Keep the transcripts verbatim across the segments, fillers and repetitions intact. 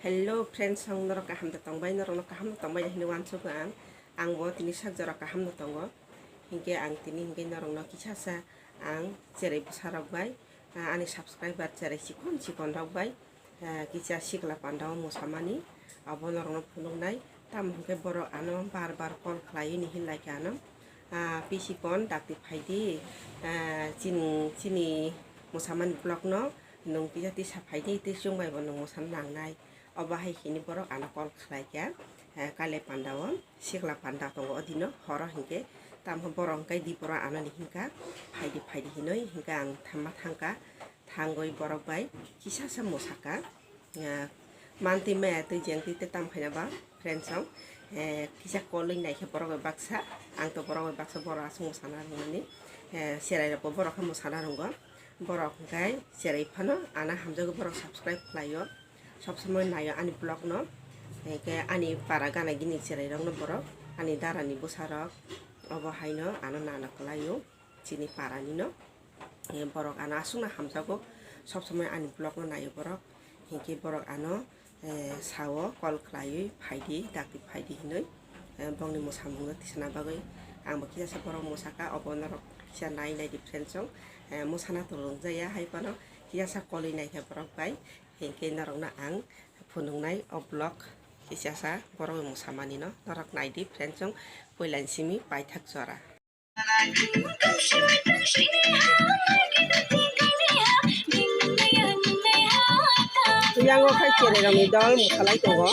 Hello friends, ang norok kaham da tongbai, norok no kaham da tongbai hinwi uansugo ang. Ang bo tini sak jora kaham da tongo. Hinkhe ang tini hinkhe norok no kisa sa ang cherai bwsa rok bai, ah, ani subscriber cherai chikon chikon rok bai, ah, kisa sikla panda o mosamani abo norok no phunuknai. Tamo hinkhe borok ano bar bar call khlaiwi ni hinlai khe ano, ah, pisi pon dakti phaidi, ah, chini, chini mosamani vlog no nwng kisa tisa phaidi, tei chwng bai bo nwng mosana nangnai. Obo hai hini borok ano call khlai kha, eh, kailai panda o, sikla panda tongo o dino, horo hinkhe, tamo borok hinkhe diporo ano ni hinka, phaidi, phaidi hinwi hinkhe ang thamma thangkha, thangwi borok bai kisa sa mosaka, eh, mantwi maya twi jeng twi tei tam phaina ba friends rok, eh, kisa kolwi naikhe borok bai baksa, ang to borok bai baksa borok aswk mosana rwmani, eh, cherai rok bo borok khe mosana rwngo, borok hinkhe cherai phano ano hamjagwi borok subscribe khlaio. Sob somoi naio ani vlog no. Hinkhe ani para gana gini cherai rok no borok, ani dara ni bwsa rok, obo hai no ano nana kwlaio chini para ni no. Eh, borok ano aswk no hamjago, sob somoi ani vlog no naio borok. Hinkhe borok ano, eh, sao call khlaiwi phaidi, dakti phaidi hinwi, eh, bongni mwsamung no tisana bagwi ang bo kisa sa borok mwsaka, obo norok kisa nai nai di friends rok, eh, mwsana tolong jaya hai phano kisa sa kolwi naikha borok bai. Hinkhe norokno ang phunuknai o vlog kisa sa borok bai mwsamanino norok naidi friends rok, puila ni simi paithak jora. Yango khai cherai rokni dol mwsalai tongo.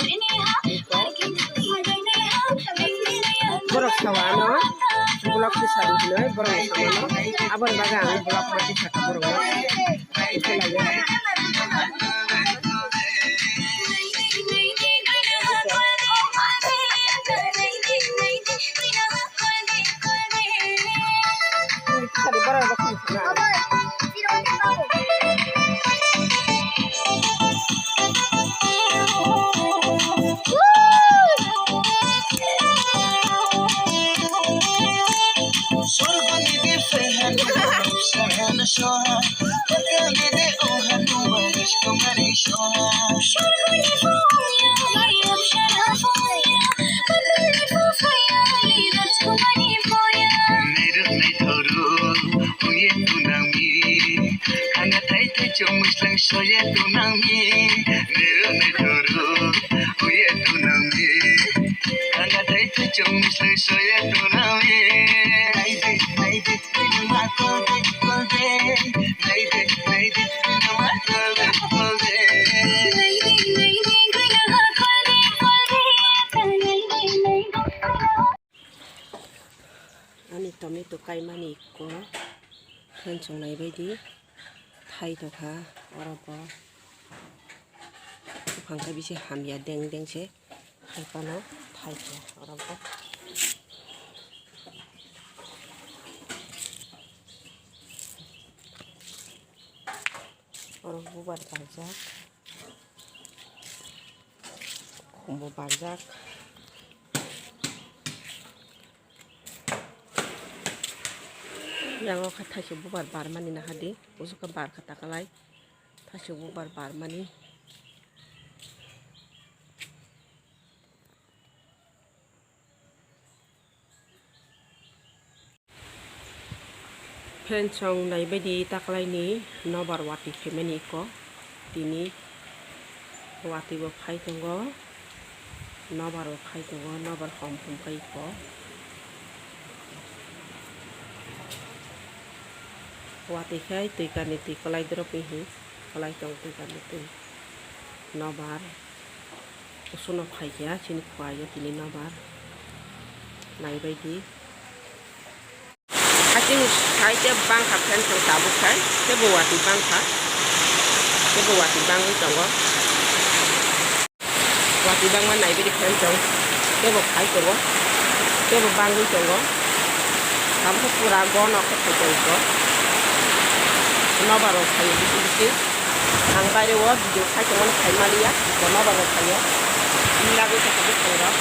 Borok sawa ano vlog tisadi hinoi borok mwsamano. Aboni bagwi ang vlog ma tisaka borokno. Ani tomato kaimani ikko, khenchong nai baidi thai tongkha, oro bo buphang khe bisi hamya deng deng se. Hai phano thai khe oro bo. Oro bubar barjak. Khumbo barjak. Yango khe thaisok bubar barmani nahadi. Buso khe barkha takalai. Thaisok bubar barmani. Friends rok naibaidi taklaini nobar watwi phaimani iko tini watwi bo phai tongo, nobar bo phai tongo, nobar hom hom khe iko watwi khai twi kani twi kwlai drop hi kwlai tong twi kani twi nobar. Kusuno phaikha chini khuaio tini nobar naibaidi. Hachini side bangkha friends rok tabuk khai tebo watwi bangkha, tebo watwi bangwi tongo. Watwi bangma naibaidi friends rok tebo khai tongo, tebo bangwi tongo. Tabuk pura gono khe phai tongo. Nobar rok phaio bisi bisi. Ang baire o video khai tongmani khai maliya, bo nobar rok phaio. Bini bagwi khe buphang rok.